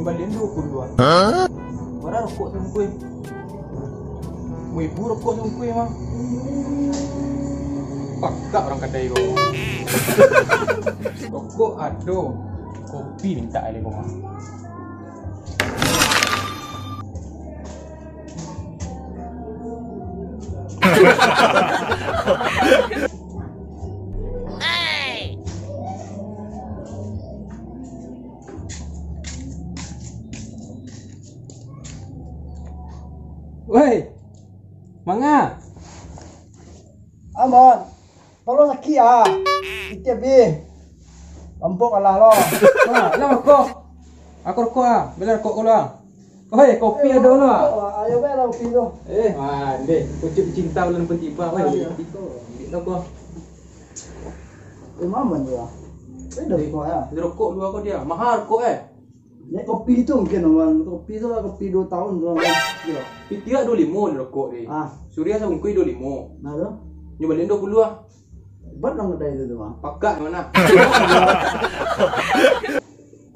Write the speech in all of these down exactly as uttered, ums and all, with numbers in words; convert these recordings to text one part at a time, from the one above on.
Balian duo puluah. Bara rokok sabungkuih? Limo ribu rokok sabungkuih mah. Pakak urang kadai ko. Rokok ado, kopi mintak alai ko mah. Woi, manga? Aman. Tolong sakik ah. Itiap ih. Lampok kalah lo. Ha, lah rokok. Aku rokok ah. Bila rokok ko lah. Oi, kopi ado lah. Ayo bae lah kopi tu. Eh, ah, deh, pucuk cinta bulan pun tiba. Oi, ah, iya. Kopi tu. Ambil rokok. Eh, maman dia. Eh, dah rokok ya. Rokok dua ko dia. Mahal rokok eh. Nek kopi tu mungkin, Wan. Kopi tu lah, kopi dua tahun tu, Wan. Iya. Pitiak duo limo ni rokok ni. Ah. Surya sabungkuih duo limo. Nah, tu. Nyo balian duo puluah. Hebat lah kadai tu, tu, Wan. Pakak mano?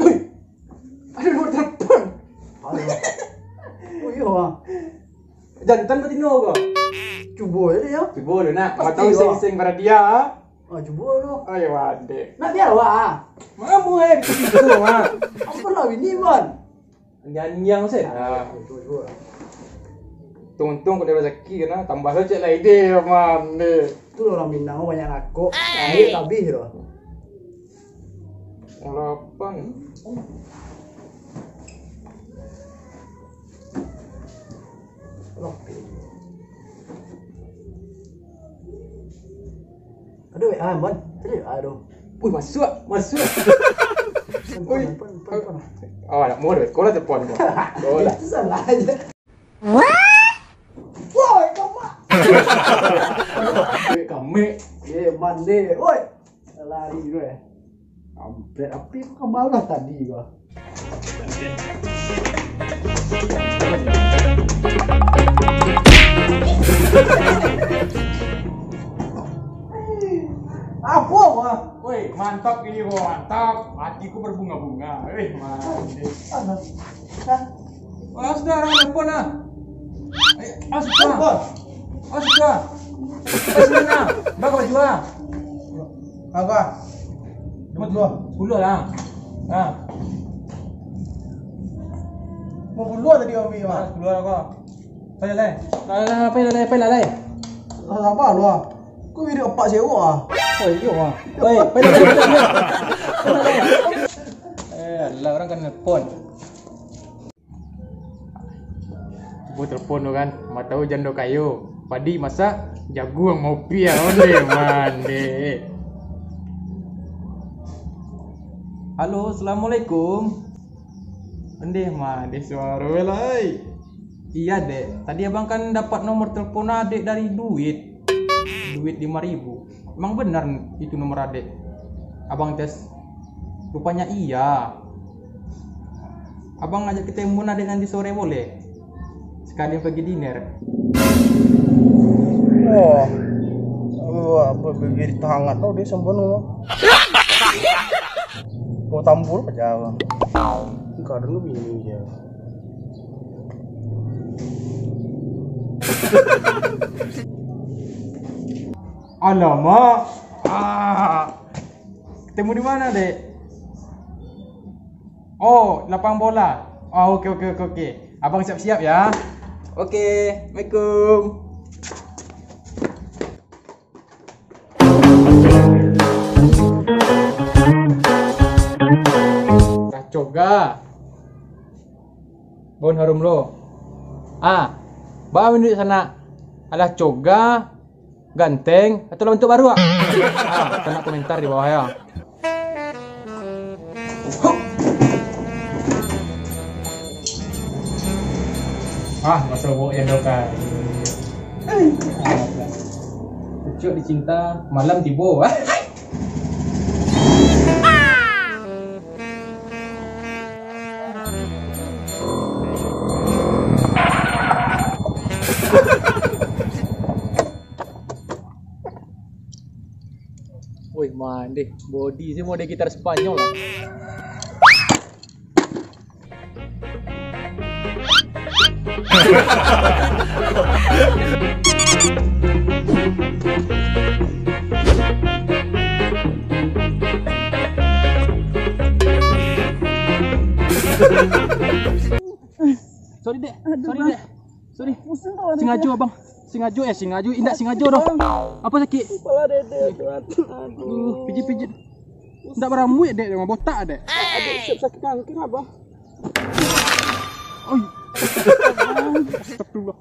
Wih. Ado nomor telepon. Halo. Oh, iya, Wan. Jantan batino ko? Cubo je dia. Cubo dulu nak. Pasti. Matau ko. Sing-sing baradia. Ah, cubo tu. Ai, wadek. Nak biar awak ah. Mano eh, di situ mah. Apo lah bini, Wan? Nyanyang sen. Ah, cubo, cubo. Untung-untung kau ado rasaki kan, tambah sajo lah ide, Wan, deh. Tu lah urang Minang banyak rakok. Duit habih tu. Lapan. Aduh, ah, Mon. Tadi, aduh. Wih, masuak, masuak. Handphone, Wih. Handphone, handphone, handphone. Oh, nak mau duit. Kau lah telepon kau. Kau lah. Itu salah aja. Woi, kamak. Duit kami. Eh, mande. Woi. Lari tu eh. Kampret, api kau kabalah tadi kau. Apo, Bang? Woi, mantap ini, Bang, mantap. Hatiku berbunga-bunga. Eh, mantap. Hah? Ah, sudah, orang telepon lah. Eh, ah, sudah. Telepon. Ah, sudah. Eh, sini nah. Bang, kau jual. Apa? Nomor sepuluh. Sepuluh lah. Ha. Nomor sepuluh tadi ambil, Bang. Sepuluh lah, kau. Pai lai. Lai, lai, pai lai, pai lai. Lah, sabar lu ah. Kau video apak sewa ah. Oh, iyo ah. Pai, pai lai, pai lai, pai lai. Eh, alah, orang kan nelpon. Cubo telepon tu kan, ma tahu jando kayo. Padi masak, jaguang maupiah, onde mande. Halo, assalamualaikum. Ondeh mah, deh suaro lai. Iya, Dek. Tadi abang kan dapat nomor telepon adek dari Duit. Duit lima ribu. Emang benar itu nomor adek? Abang tes. Rupanya iya. Abang ajak ketemuan adek nanti sore boleh? Sekalian pergi dinner. Wah. Wah, apa bibir hangat tau dia sempurna. Kau tambur aja, Bang. Kadang lu bini dia. Alamak. Ah. Ketemu di mana, Dek? Oh, lapang bola. Oh, oke, oke, oke, oke. Abang siap-siap ya. Oke, assalamualaikum. Lah coga. Baun harum lo. Ah, ba minduik sanak. Alah coga, ganteng, atau lah bantuak baruak? Ah, sanak komentar di bawah ya. Ah, maso buk yang doka. Pucuk dicinta, malam tibo. Woi, mandeh. Body sih model gitar Spanyol lah. Sorry, Dek. Sorry, Dek. Sorry. Singajo, Bang. Singajo, eh, singajo. Indak singajo doh. Apa sakik? Kepala Dede tu, aduh. Aduh, pijit-pijit. Indak baramuik, Dek. Botak, Dek. Aduh, siap sakit kanker, Abang. Oi. Astagfirullah.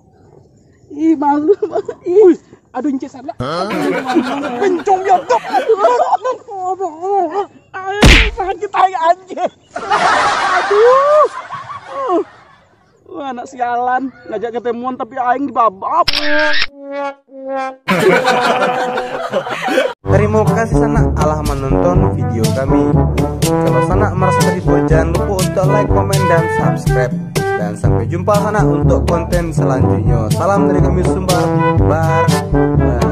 Ih, malu, Bang. Ih. Aduh, incik salak. Kencong dia, Dok. Aduh, sakit tai anjing. Aduh. Wah, anak sialan, ngajak ketemuan tapi aing dibabak. Terima kasih sanak alah menonton video kami. Kalau sanak merasa terhibur, jangan lupa untuk like, komen, dan subscribe. Dan sampai jumpa sanak untuk konten selanjutnya. Salam dari kami Sumbar. Bar. Bar.